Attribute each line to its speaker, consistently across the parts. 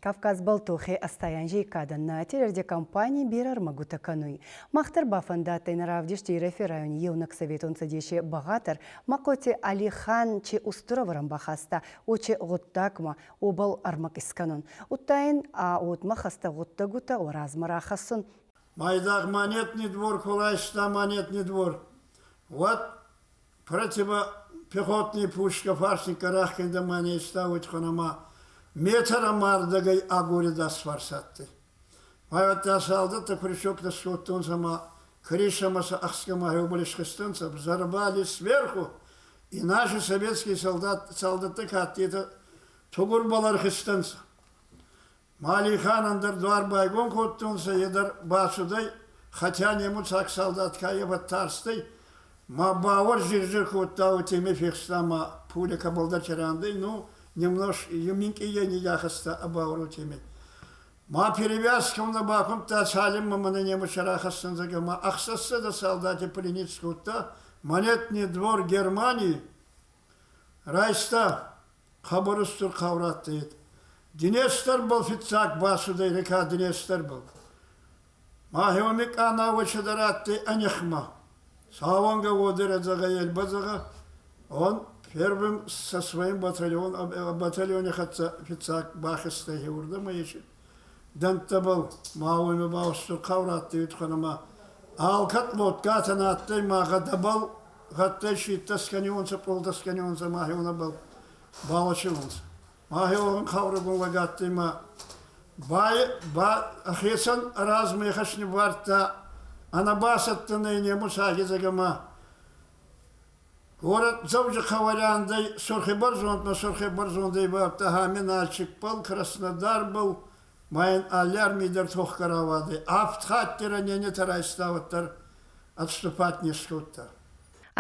Speaker 1: Кавказбӕл тохи 80 анзей кадӕн нӕ телерадиокомпани берӕ ӕрмӕгутӕ кӕнуй. Мах дӕр бафӕндадтӕй нӕ равдисти Ирӕфи райони еунӕг Советон Цӕдеси бӕгъатӕр Махъоти Алихан чи устур ӕвӕрӕн бахаста, уочи гъуддагмӕ, уобӕл ӕрмӕг искӕнун. Удта ин ӕ уодмӕ хӕстӕг гъуддӕгутӕ уӕ размӕ рахӕссун.
Speaker 2: Майдагъ монетный двор ку райста монетный двор, уӕд противопехотный пушка фарсникка рахкӕндӕ ма не ставут ма метр ӕмӕрдӕгӕй агоридас фарсадтӕй. Майвӕдта салдӕттӕ крючоктӕ скодтонцӕ ма крышамӕ сӕ ӕхсгӕ ма еубӕл исхизтӕнцӕ, взорвали сверху, и наши советские солдат, солдаттӕ ка адтетӕ, тугурбӕл ӕрхизтӕнцӕ. Малиханӕн дӕр дуар байгон кодтонцӕ, е дӕр бацудӕй, хотя немуцаг салдат ка тарстӕй, ма бауӕр зир-зир кодта, уотемӕй фехста ма пуля кӕбӕлдӕр рандӕй, ну, немножко минкъийӕй ниййахӕста ӕ бауӕр уотемӕй. Ма перевязкӕм нӕ бакуымдта, цалинмӕ мӕнӕ немыц рахӕссӕн, ма 600 солдати пленить скодта, монетный двор Германии райста. Хъӕбӕр устур хъаурӕ адтӕй. Днестрбӕл фиццаг бацудӕй река Днестрбӕл. Мӕхеуоми къанауӕ чидӕр адтӕй ӕ нихмӕ. Сауӕнгӕ уодирӕдзӕгъӕ елбӕдзӕгъӕ он первым со своим батальон, батальони хӕццӕ фиццаг бахизтӕй хеурдӕмӕ ечи дӕнттӕбӕл ма уоми ба устур хъаурӕ адтӕй утхӕн ӕма алкӕд лодкатӕн адтӕй ма гъӕдӕбӕл гъӕдтӕй шиттӕ скӕниуонцӕ, пъолтӕ скӕниуонцӕ ма хеуонӕбӕл балачиуонцӕ. Ма хеуон хъаурӕгун лӕг адтӕй ма ба ӕхецӕн размӕ ихӕс ниввардта ӕнӕбасӕттӕнӕй немуцаги зӕгӕмӕ город Дзӕуджыхъӕуы рандӕй Сурхибӕрзондмӕ Сурхибӕрзондӕй бадта ами Нальчикбӕл, Краснодарбӕл, ма ин алли армий дӕр тохгӕ рауадӕй. Авд хатти раненитӕ райста, уӕддӕр отступать не скодта.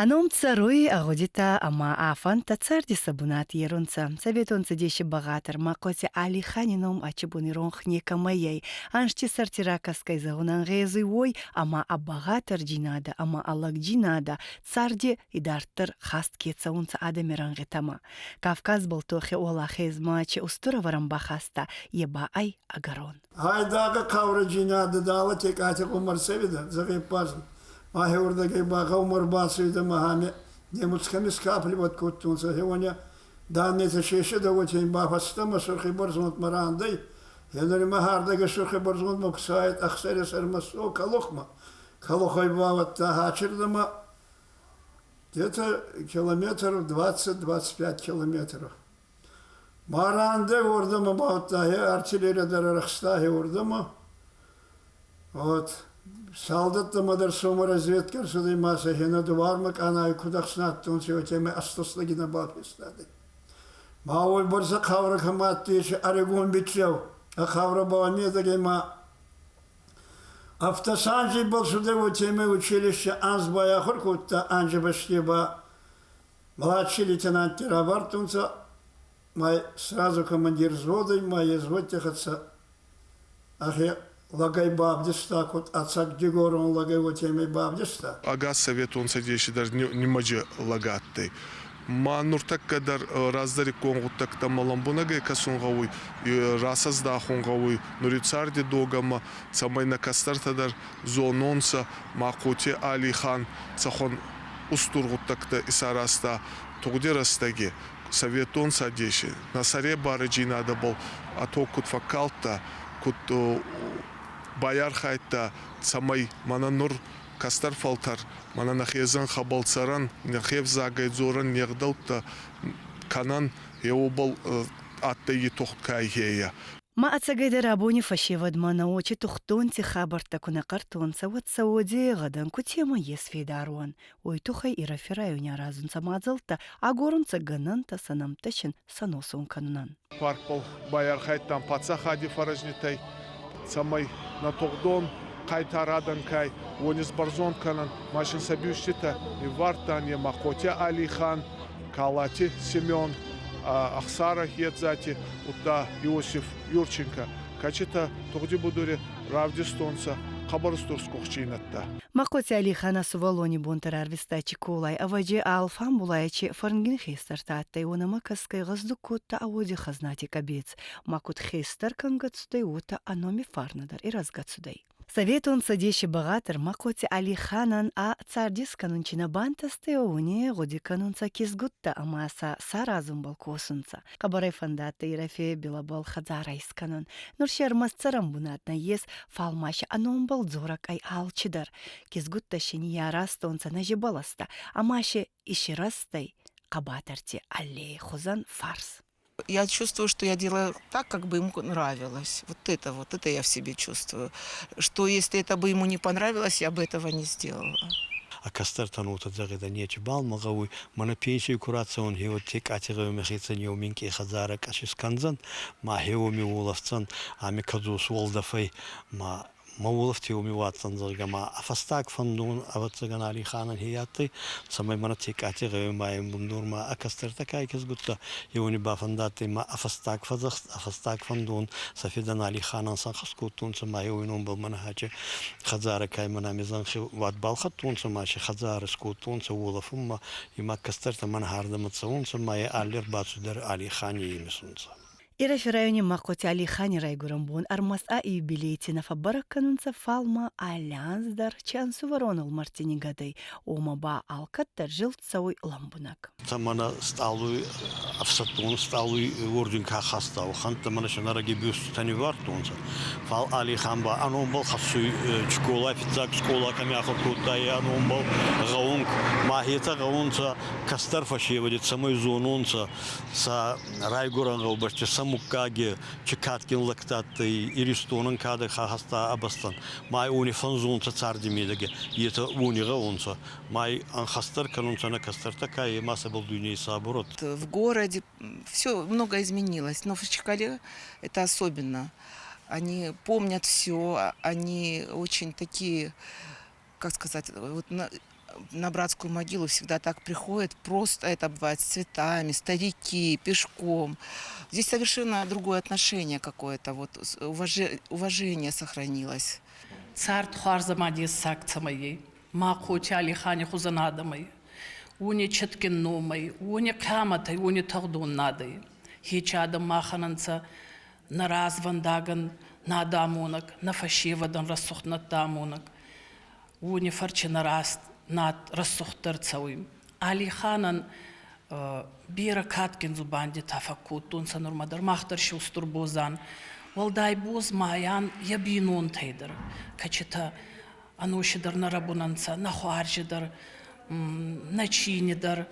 Speaker 1: Ӕ ном цӕруй, ӕ гъудитӕ ӕма ӕ фӕндтӕ царди сӕ бунат ерунцӕ. Советон Цӕдеси бӕгъатӕр Махъоти Алихани ном ачи иронх некӕмӕй ӕй. Ӕнзти сӕрти ракӕсгӕй зӕгъун ӕнгъезуй уой, ӕма ӕ бӕгъатӕрдзийнадӕ ӕма ӕ лӕгдзийнадӕ царди идарддӕр хаст ке цӕунцӕ адӕми рӕнгъитӕмӕ. Кавказбӕл тохи уӕлахезмӕ чи устур ӕвӕрӕн бахаста, е ба ӕй ӕгӕрон.
Speaker 2: Айдагъ хъаурӕджийнадӕ дӕлӕ Текъати Къумарцевидӕ, зӕгъеппазн. Мӕхеурдӕгӕй ба гъӕумӕ ӕрбацӕуидӕ ма ами немуц кӕми скапливать кодтонцӕ, хеуони даннетӕ сеседӕ уотемӕй ба фӕстӕмӕ Сурхи бӕрзондмӕ рандӕй. Хенери ма хӕрдӕгӕ Сурхи бӕрзондмӕ ку цайд ӕхсӕри сӕрмӕ со Калухмӕ. Калухӕй ба уӕдта Хачирдӕмӕ где-то километров 20-25 километров. Ма рандӕй уордӕмӕ баудта, артиллерия дӕр ӕрӕхста уордӕмӕ. Вот. Салдӕттӕмӕ дӕр сомӕ разведка ӕрцудӕй ма сӕхе нӕ дуармӕ къанай куд ӕхснадтонцӕ, уотемӕй ӕстӕслӕги нӕ бафестадӕй. Ма уой бӕрцӕ хъаурӕ кӕмӕ адтӕй, еци ӕригон биццеу, ӕ хъаурӕ ба медӕгӕй ма автосанжи бал цудӕй, уотемӕй училище анз байахур кодта, анзи фӕсте ба младший лейтенантти равардтонцӕ, ма сразу командир взвода ма е взводти хӕццӕ ӕхе лӕгӕй бавдиста, куд ӕцӕг дигорон лӕгӕй, уотемӕй бавдиста.
Speaker 3: Ӕгас Советон Цӕдеси дӕр нимӕджы лӕг адтӕй. Ма нуртӕккӕ дӕр раздӕриккон гъуддӕгтӕмӕ лӕмбунӕгӕй кӕсун гъӕуй, расӕздахун гъӕуй нури царди догӕмӕ, цӕмӕй нӕ кӕстӕртӕ дӕр зононцӕ Махъоти Алихан цӕхуӕн устур гъуддӕгтӕ исаразта тугъди рӕстӕги Советон Цӕдеси нӕ сӕребарӕдзийнадӕбӕл ӕ тог куд фӕккалдта, куд байархайдта, цӕмӕй мӕнӕ нур кӕстӕр фӕлтӕр, мӕнӕ нӕхе зӕнхӕбӕл цӕрӕн, нӕхе взагӕй дзорӕн, не гъдӕуттӕ кӕнӕн, е уобӕл адтӕй и тугъд ка ӕй.
Speaker 1: Ма ӕцӕгӕйдӕр абони фӕсевӕдмӕ научи тухтонти хабӕрттӕ ку нӕ хъӕртонцӕ, уӕд сӕ уоди гъӕдӕн кутемӕй ес федар уӕн. Уой туххӕй Ирӕфи райони аразунцӕ мадзӕлттӕ, агорунцӕ гӕнӕнтӕ сӕ нӕмттӕ син сӕносон кӕнунӕн.
Speaker 3: Паркбӕл байархайдтам паддзахади фӕрӕзнитӕй, цӕмӕй нӕ тугъдон хъайтар адӕн кай, уони сбӕрзонд кӕнӕн, ма син сӕ бюститӕ ниввардтан е Махъоти Алихан, Калати Семен, Ӕхсарӕ Хедзати, удта Иосиф Юрченко. Кӕцитӕ тугъди будури равдистонцӕ. Хъӕбӕр устур сгухтдзийнӕдтӕ.
Speaker 1: Махъоти Алихан ӕ сувӕллони бонтӕ рарвиста Чиколай, ӕвӕдзи, ӕ алфамбулай чи фӕрнгин хестӕртӕ адтӕй, уонӕмӕ кӕсгӕй гъӕздуг кодта ӕ уоди хӕзнати къӕбец, ма куд хестӕр кӕнгӕ цудӕй, уотӕ ӕ номи фарнӕ дӕр ирӕзгӕ цудӕй. Советон Цӕдеси бӕгъатӕр Махъоти Алиханӕн ӕ цард искӕнун чи нӕ бантӕстӕй, уони гъуди кӕнунцӕ кизгуттӕ ӕма сӕ саразунбӕл косунцӕ. Хъӕбӕрӕй фӕндадтӕй Ирӕфи билӕбӕл хӕдзарӕ искӕнун. Нур си ӕрмӕст цӕрӕнбунат нӕййес, фал ма си ӕ номбӕл дзорӕг ӕй алчидӕр. Кизгуттӕ си ниййаразтонцӕ нӕзи бӕлӕстӕ ӕма си исирӕзтӕй хъӕбатӕрти аллейи хузӕн фарс.
Speaker 4: Я чувствую, что я делаю так, как бы ему нравилось. Вот это я в себе чувствую. Что если это бы ему не понравилось, я бы этого не сделала.
Speaker 5: А кӕстӕртӕн уотӕ зӕгъидӕ, нечибал мӕ гъӕуй, мӕнӕ пенсий ку рацӕуон, гье текъати гъӕуи мӕхецӕн еу минкъий хӕдзарӕ къӕс искӕндзӕн, ма гье уоми уолӕфдзӕн, ами кӕдзос уӕлдӕфӕй, ма мӕ уолӕфти уоми уадздзӕн, зӕгъгӕ, ма а фӕстаг фӕндон, ӕвӕццӕгӕн, Алиханӕн хе адтӕй, цӕмӕй мӕнӕ Текъати гъӕуи ма ин бундор ма ӕ кӕстӕртӕ ка кизгуттӕ, еуни бафӕндадтӕй ма ӕ фӕстаг фӕдзӕхст, ӕ фӕстаг фӕндон сӕ федӕн Алиханӕн сӕнхӕст кодтонцӕ, ма еуи номбӕл мӕнӕ хачи хӕдзарӕ кай мӕнӕ ами зӕнхи уат балхӕдтонцӕ, ма си хӕдзарӕ скодтонцӕ уолӕфунмӕ, и ма кӕстӕртӕ мӕнӕ ардӕмӕ цӕунцӕ, ма е алли ӕрбацуд дӕр Алихани имисунцӕ.
Speaker 1: Ирӕфи райони Махъоти Алихани райгурӕн бон ӕрмӕст ӕ юбилейти нӕ фӕббӕрӕг кӕнунцӕ, фал ма алли анз дӕр чи ӕнсувӕрон ӕлмӕрдти нигӕдӕй, уомӕ ба алкӕддӕр зилд цӕуй лӕмбунӕг.
Speaker 5: Мӕнӕ стъалуй ӕфсӕддон стъалуй орден ка хаста, уӕхӕнттӕ мӕнӕ сӕнӕрӕги бюститӕ ниввардтонцӕ. Фал Алихан ба ӕ номбӕл хӕссуй школа, фиццаг скъола кӕми ахур кодта, е ӕ номбӕл гъӕунг. Ма етӕ гъӕунцӕ кӕстӕр фӕсевӕди, цӕмӕй зононцӕ сӕ райгурӕн гъӕубӕсти, сӕ муггаги чи кадгин лӕгтӕ адтӕй, Иристонӕн кадӕ хаста ӕ бӕстӕн. Ма уони фӕнзунцӕ царди медӕгӕ, етӕ уони гъӕунцӕ. Ма ӕнхӕстдӕр кӕнунцӕ нӕ кӕстӕртӕ ка ма сӕбӕл дуйней сабурат.
Speaker 4: В городе все много изменилось, но в Чкале это особенно. Они помнят все, они очень такие, как сказать, вот на братскую могилу всегда так приходят, просто это бывает с цветами, старики, пешком. Здесь совершенно другое отношение какое-то, вот уважение сохранилось.
Speaker 6: Цард хуарз ӕма дессаг цӕмӕй ӕй? Махъоти Алихани хузӕн адӕмӕй, уони цитгин номӕй, уони хъиамӕтӕй, уони тугъдон надӕй. Хечи адӕм махӕн ӕнцӕ нӕ развӕндагӕн надамонӕг, нӕ фӕсевӕдӕн рӕсугъд нӕдтӕ амонӕг. Уони фӕрчи нӕ раст над рӕсугъддӕр цӕуй. Алиханӕн берӕ кадгин дзубандитӕ фӕккодтонцӕ нурмӕ дӕр, мах дӕр си устур боз ан. Уӕлдай боз ма ан йӕ бийнонтӕй дӕр, кӕчетӕ ӕноси дӕр нӕ рӕбунӕнцӕ, нӕ хуарзи дӕр, нӕ чийни дӕр,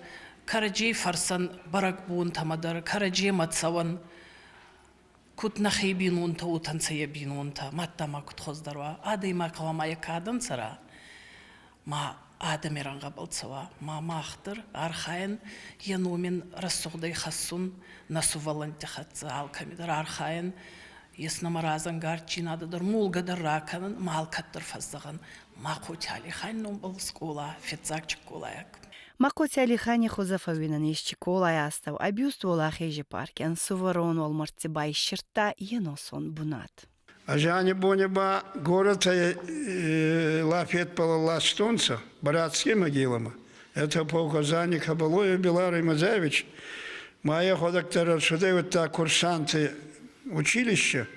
Speaker 6: кӕрӕдзей фӕрсӕн бӕрӕгбонтӕмӕ дӕр, кӕрӕдземӕ цӕуӕн. Куд нӕхе бийнонтӕ, уотӕнцӕ йӕ бийнонтӕ, мадта ма куд хуӕздӕр уа. Адӕймаг гъӕуама йӕ кадӕн цӕра, ма адӕми рӕнгъӕбӕл цӕуа, ма мах дӕр архайӕн йӕ ном ин рӕсугъдӕй хӕссун нӕ сувӕллӕнтти хӕццӕ алкӕми дӕр архайӕн, ес нӕмӕ разӕнгарддзийнадӕ дӕр, молгӕ дӕр ракӕнӕн, ма алкӕддӕр фӕззӕгъӕн, Махъоти Алихани номбӕл скъола, фиццаг чиколайаг.
Speaker 1: Махъоти Алихани хузӕ фӕууинӕн ес Чиколай астӕу, ӕ бюст Уӕлахези парки ӕнсувӕрон уӕлмӕрдти ба иссирдта е носон бунат.
Speaker 2: Зиани бони ба горӕтӕй лафетбӕл ластонцӕ братские могилама. Это по указанию Кабалоева Билара Мазаевич. Ма ӕхуӕдӕг дӕр ӕрцудӕй удта курсанты училище,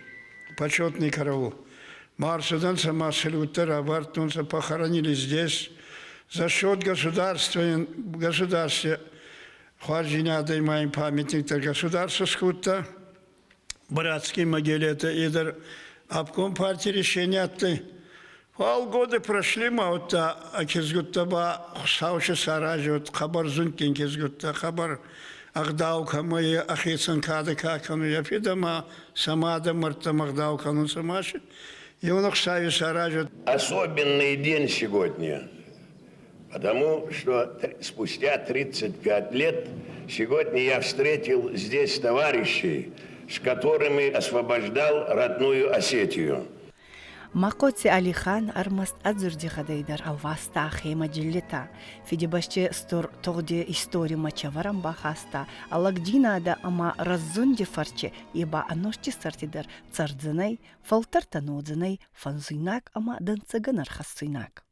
Speaker 2: почетный караул. Ма ӕрцудӕнцӕ ма салюттӕ равардтонцӕ, похоронили здесь. За счет государства, государства хуарздзийнадӕй ма ин памятник дӕр государство скодта. Братские могиле это идер обком партии решение адтӕй. Полгода прошли, ма удта кизгуттӕ ба Хуцаучи саразиуд хъӕбӕр зундгин кизгуттӕ, хъӕбӕр ӕгъдау кӕмӕй ӕхецӕн кадӕ ка кӕнуй, ӕ фидӕ ма сӕ мадӕ мӕрдтӕмӕ ӕгъдау кӕнунцӕ ма еунӕг Хуцауи саразиуд.
Speaker 7: Особенный день сегодня, потому что спустя 35 лет сегодня я встретил здесь товарищей, с которыми освобождал родную Осетию.
Speaker 1: Махъоти Алихан ӕрмӕст ӕ дзурдигъӕдӕй дӕр ӕлваста ӕхемӕ дзиллитӕ. Фидибӕсти Стур тугъди историмӕ чӕвӕрӕн бахаста, ӕ лӕгдзийнадӕ ӕма рӕззунди фӕрчи е ба ӕности сӕрти дӕр цӕрдзӕнӕй, фӕлтӕртӕн уодзӕнӕй фӕнзуйнаг ӕма дӕнцӕгӕн ӕрхӕссуйнаг.